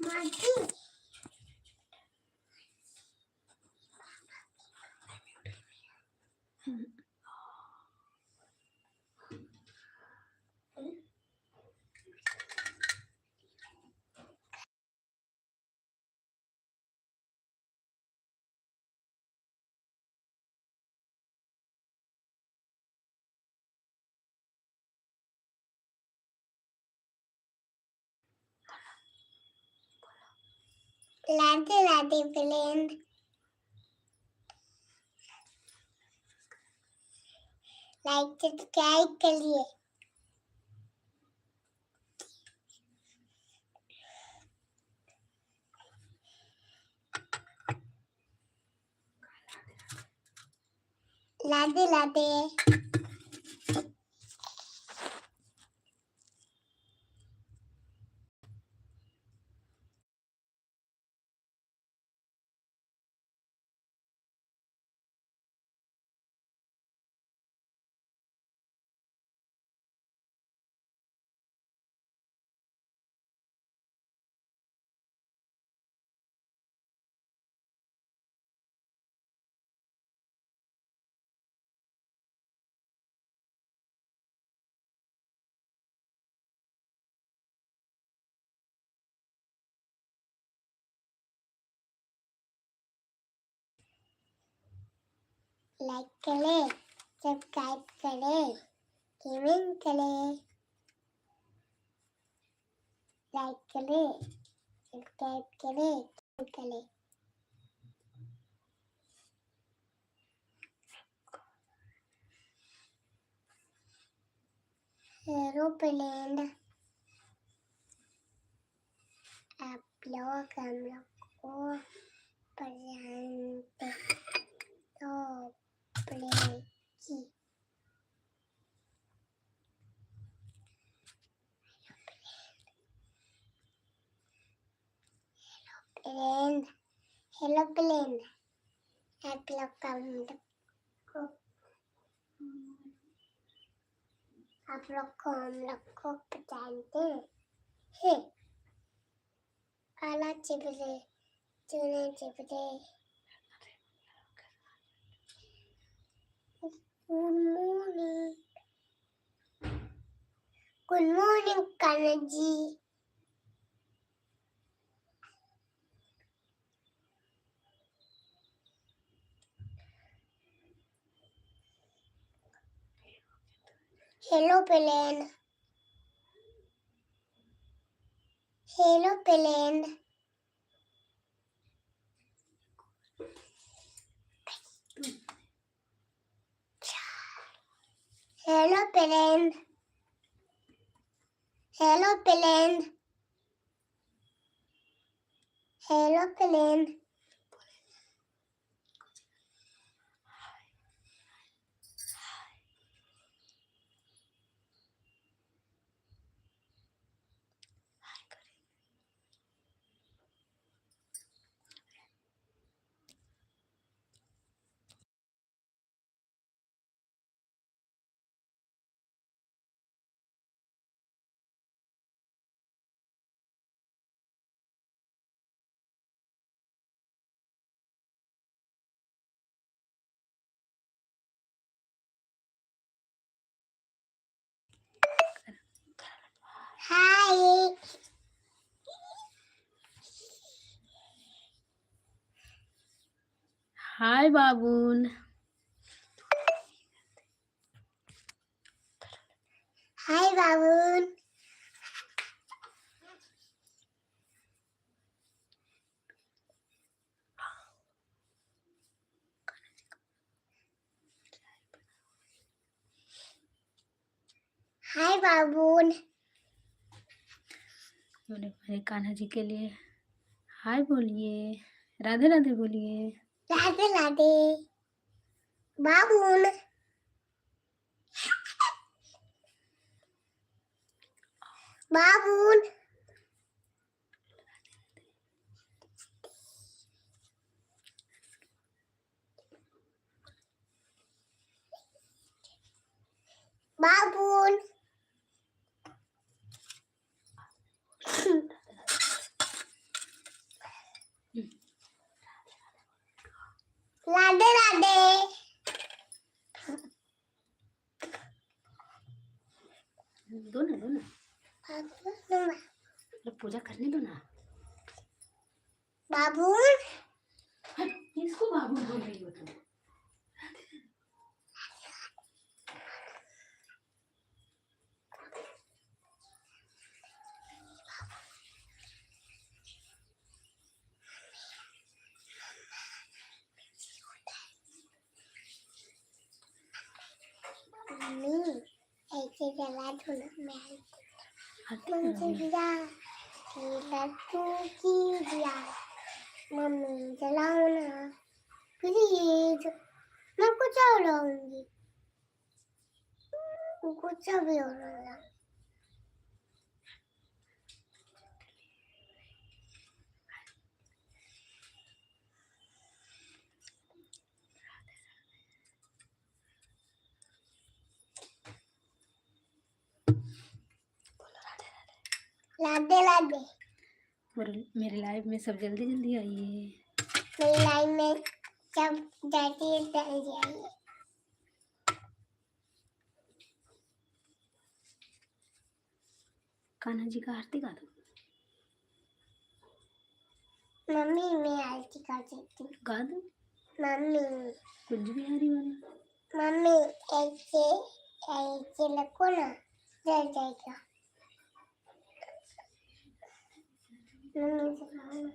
माजी। Radhe Radhe friend, like subscribe करिए। Radhe Radhe. Like करें, सब्सक्राइब करें, कमेंट करें। लाइक करें, सब्सक्राइब करें, कमेंट करें। एरोप्लेन आप लोग हम लोग को पहचानते तो प्लेन की प्लेन, हेलो प्लेन, आप लोग का हम लोग को, आप लोग को हम लोग को पहचानते हैं। आला चिपरे चुने Chipre. Good morning, good morning Kanha ji. Hello plane, hello plane. Hello plane, hello plane, hello plane. Hi. Hi Babun. Hi Babun. Hi Babun. मेरे मेरे कान्हा जी के लिए हाय बोलिए, राधे राधे बोलिए। राधे राधे बाबून। बाबून। बाबून। राधे राधे। दो ना, दो ना। बाबू। अरे पूजा करने दो ना। बाबू। हट, किसको बाबू बोल रही हो तुम? मम्मी ऐसे जला दो ना, मैं आरती करो अभी। दिया लड्डू की दिया। मम्मी जलाओ ना प्लीज, मैं कुछ और लाऊंगी, कुछ भी और लाऊंगा। बोलो राधे राधे। राधे राधे। और मेरे लाइव में सब जल्दी जल्दी आइए। मेरी लाइन में जब जाती है जल्दी आइए। कान्हा जी का आरती गा दो। मम्मी मैं आरती कर देती हूँ। गा दो। मम्मी। कुंज बिहारी वाला। मम्मी ऐसे ऐसे लगो ना, जल जाएगा। मम्मी जलाओ ना।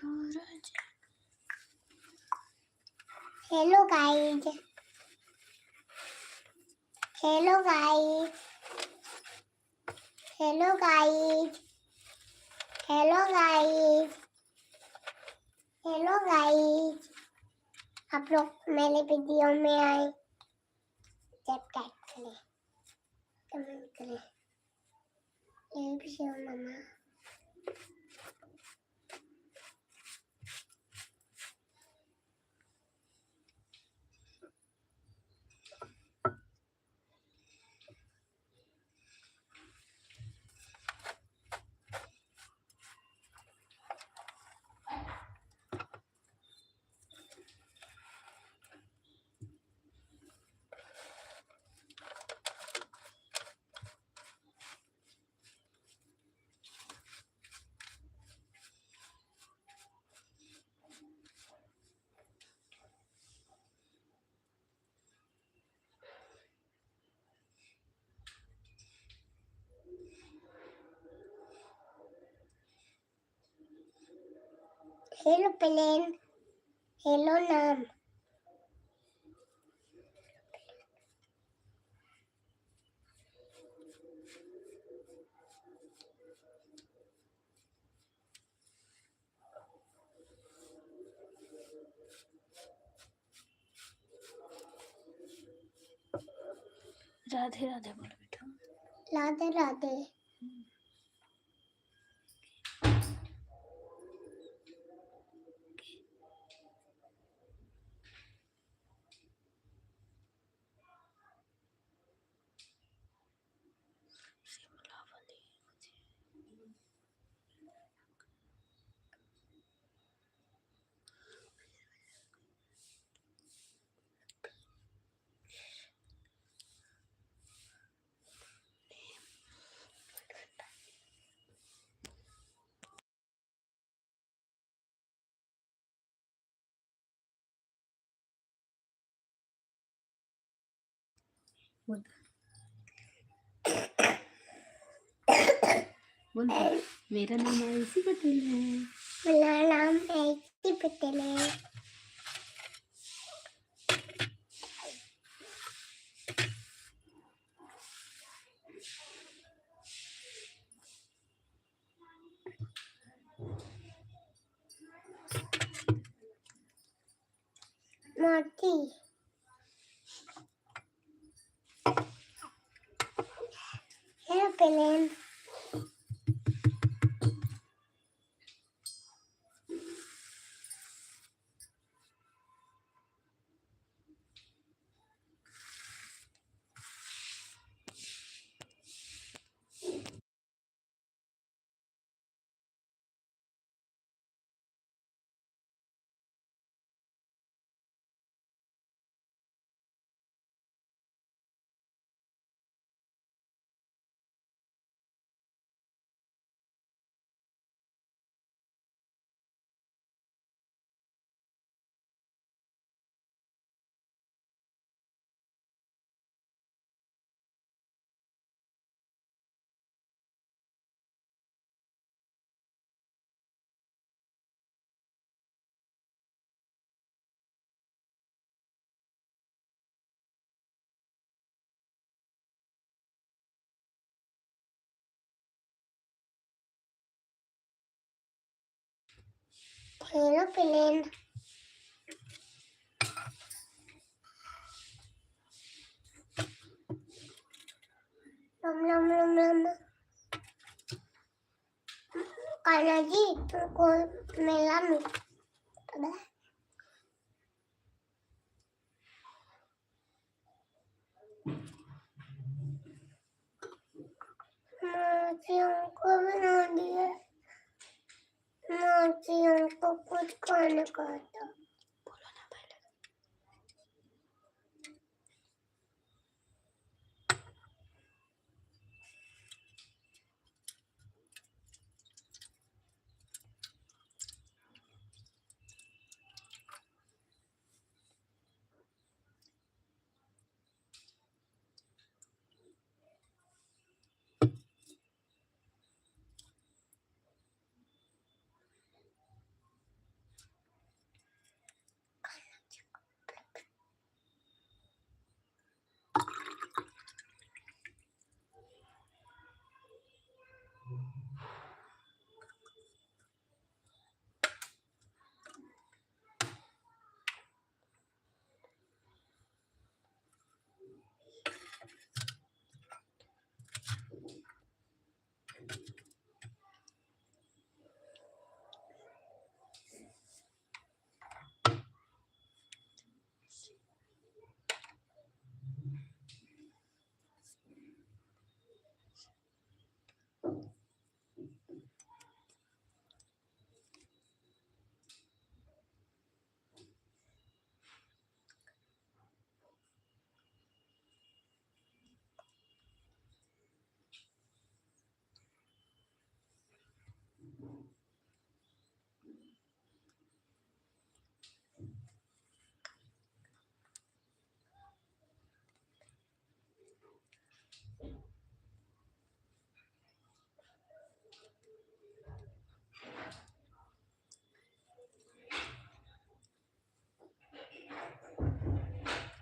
सूरज। Hello guys, hello guys, hello guys, hello guys, hello guys. आप लोग मेरे वीडियो में आए, सब्सक्राइब करें, कमेंट करें। ये भी मम्मा। हेलो प्लेन, हेलो नाम। राधे राधे बोलो बेटा। राधे राधे। शिमला वाली। बोल बोल दो, मेरा नाम आयुषी पटेल है। मेरा नाम ऐसी पटेल है। मोती। Hello plane. एरोप्लेन। लम लम लम लम। कान्हा जी, तुमको मेला में मौसी हमको बना दिए। मौसी, हमको कुछ खाने का था। बोलो ना पहले।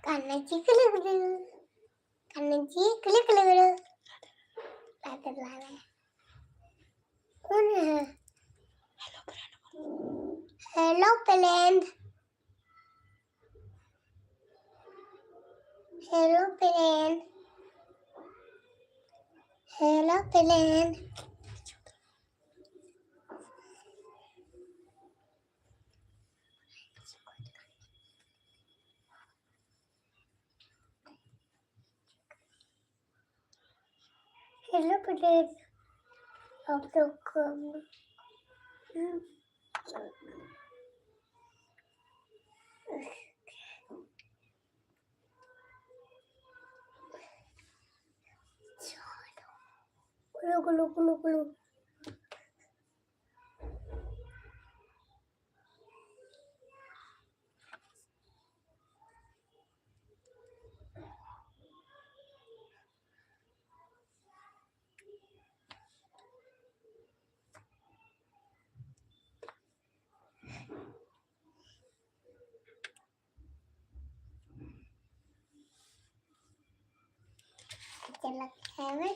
कान्हा जी कुलू कुलू, कान्हा जी कुलू कुलू कुलू। राधे राधे। कौन है? हेलो plane. Hello plane, hello plane, hello plane. Hello plane. आप लोग को कुलू कुलू कुलू कुलू। अच्छा लगता है मैं।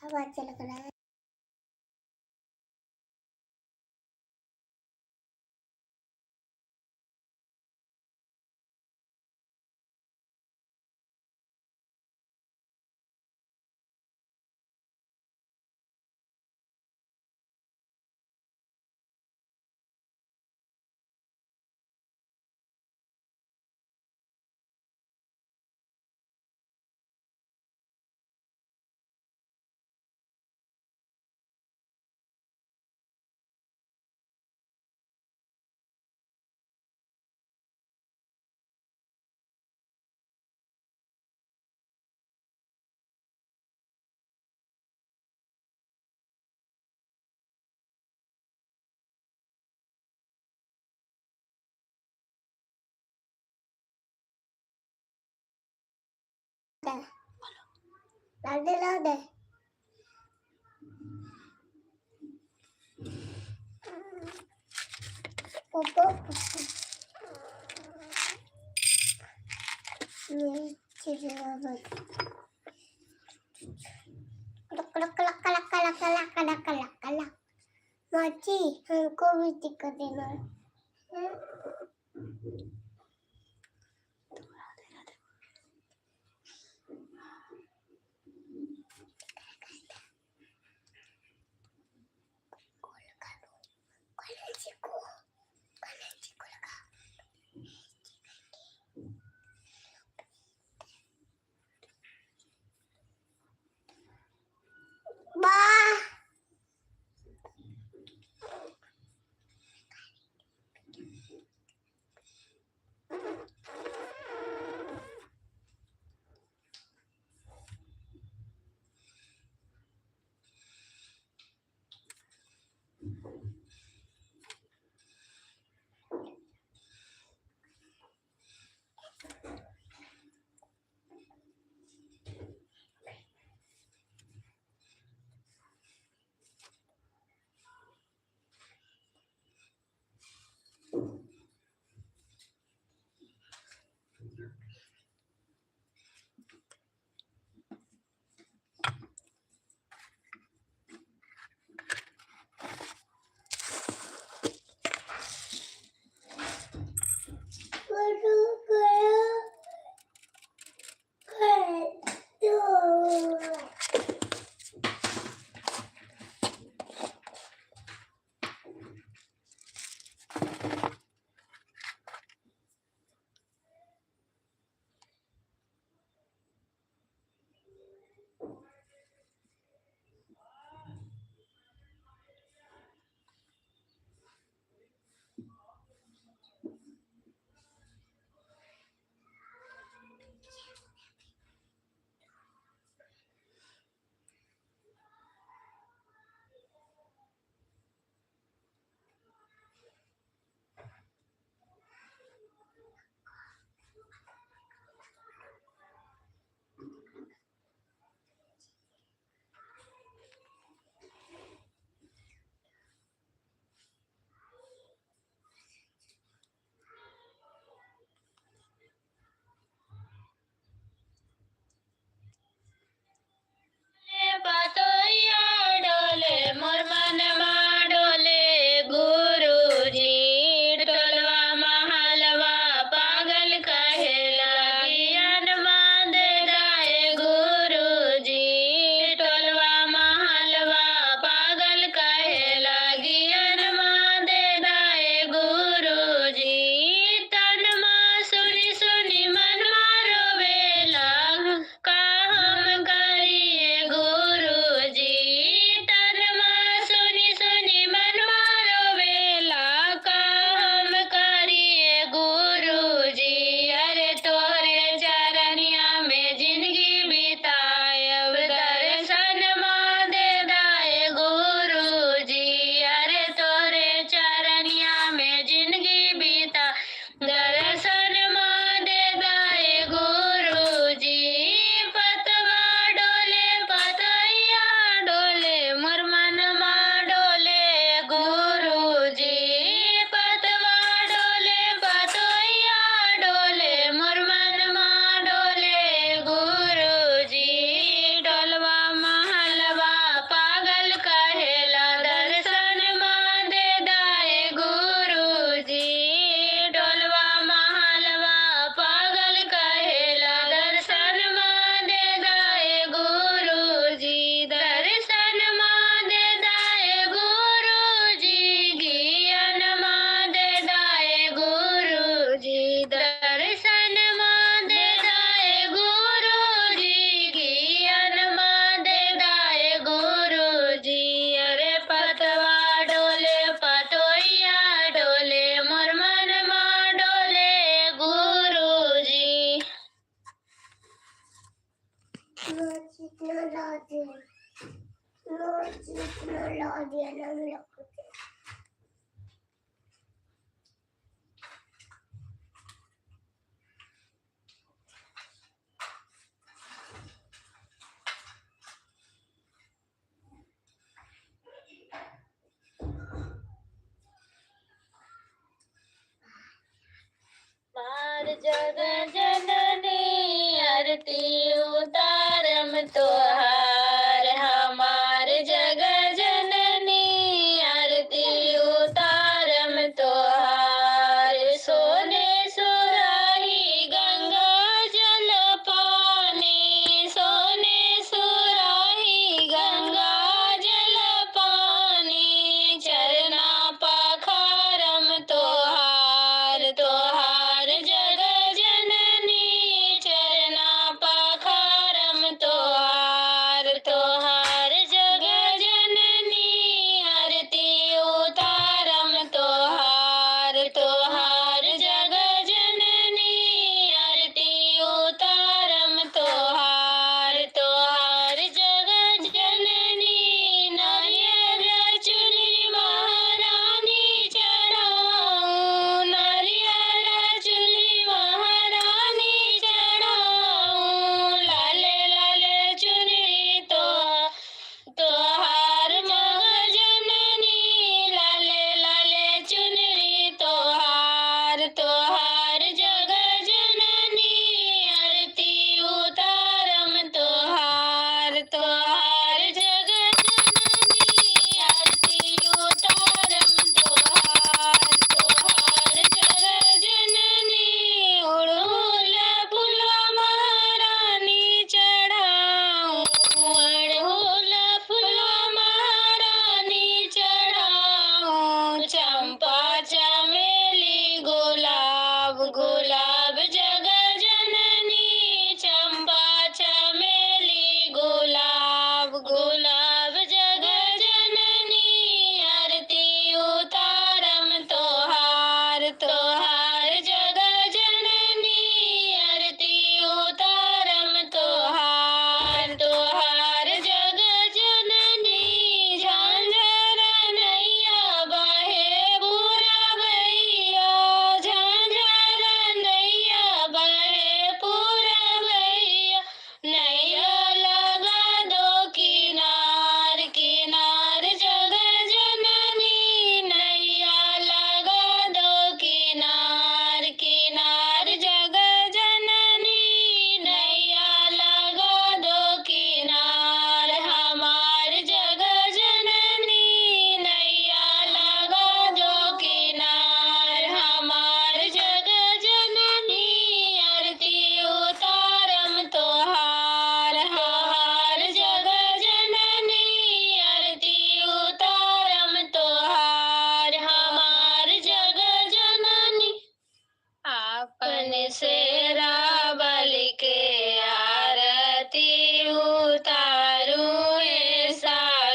अब अच्छा लग रहा है। राधे राधे। पोपो माची हमको भी टिक्का देना। ला दिया ना हम लोग को। मार जग जननी आरती उतारम तोहार, हमार जग जननी आरती।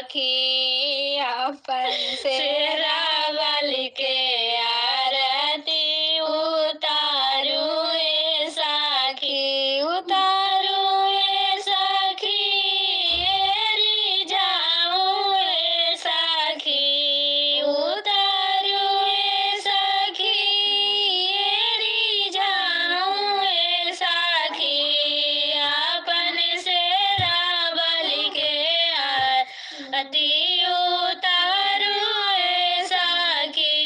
सखी अपन शेरावाली के आरती उतारू ए सखी, उतारू ए सखी, एरी जाऊं ए सखी, उतारू ए सखी, एरी जाऊं ए सखी, अपन शेरावाली के आरती उतारू ए सखी,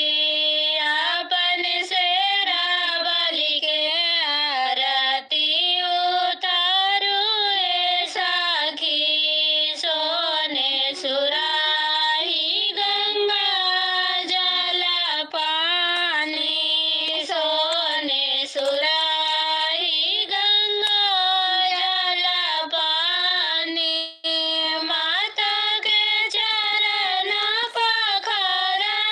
अपन शेरावाली के आरती उतारू ए सखी। सोने सुराही गंगा जल पानी, सोने सुराही गंगा जल पानी, माता के चरण पखारे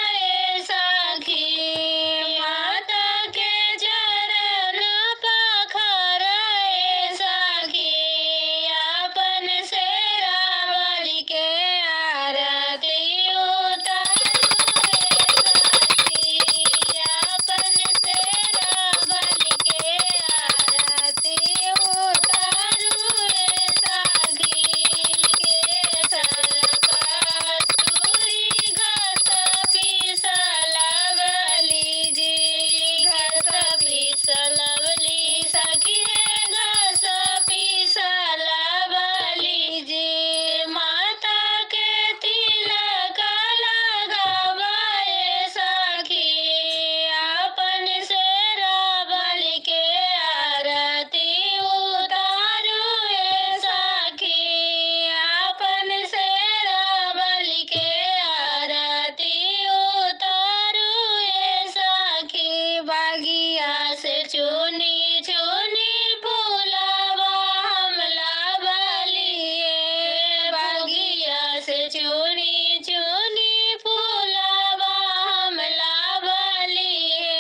सखी, माता के चरण पखारे सखी, अपन शेरावाली के आरती उतारू सखी, अपन शेरावाली के आरती उतारू सखी। केसर कस्तूरी घस पिसलवली जी, घस पिसलवली सखी घस पिसलवली जी, माता के तिलक लगावाए सखी, अपन शेरावाली के आरती उतारू ए सखी, अपन शेरावाली के आरती उतारू ए सखी। बागिया से चुनी चुनी फूलवा हम लावलिए, बागिया से चुनी चुनी फूलवा हम लावलिए,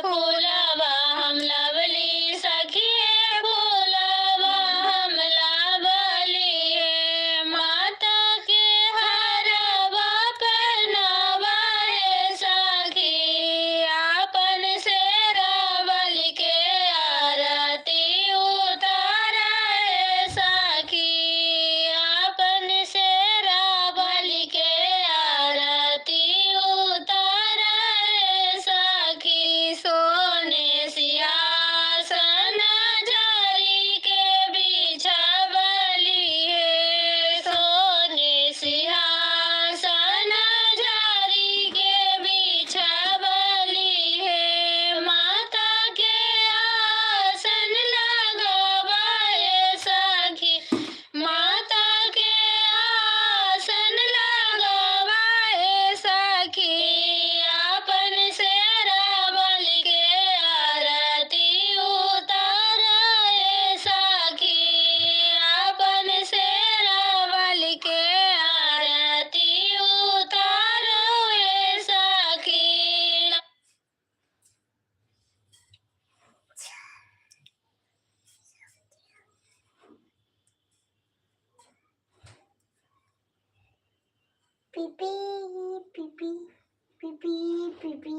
फूलवा हम लावली सखी, फूलवा हम लावलिए, माता के हारवा पहनावा ए सखी, अपन शेरावाली के आरती उतारा ए सखी, अपन शेरावाली के आरती उतारा ए सखी। सोने सिंहासन जारी के बिछावली है, सोने सिंहासन जारी के बिछावली है, माता के आसन लगावाए सखी, माता के आसन लगावाए सखी, अपन शेरावाली के आरती उताराए सखी, अपन शेरावाली के आरती उतारो ए सखी। PP PP PP PP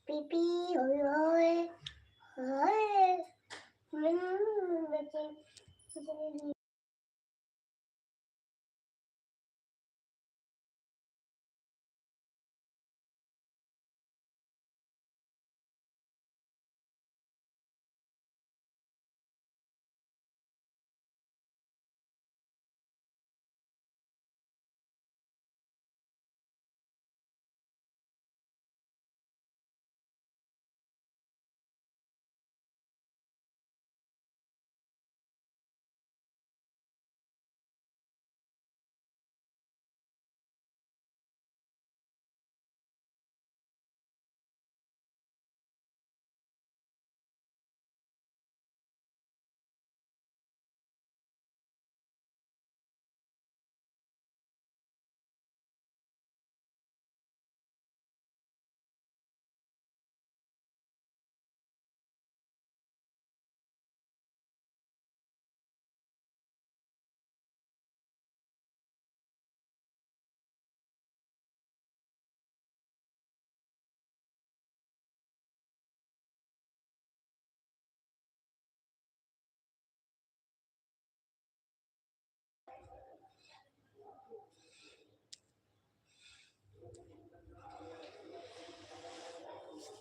PP होय होय होय।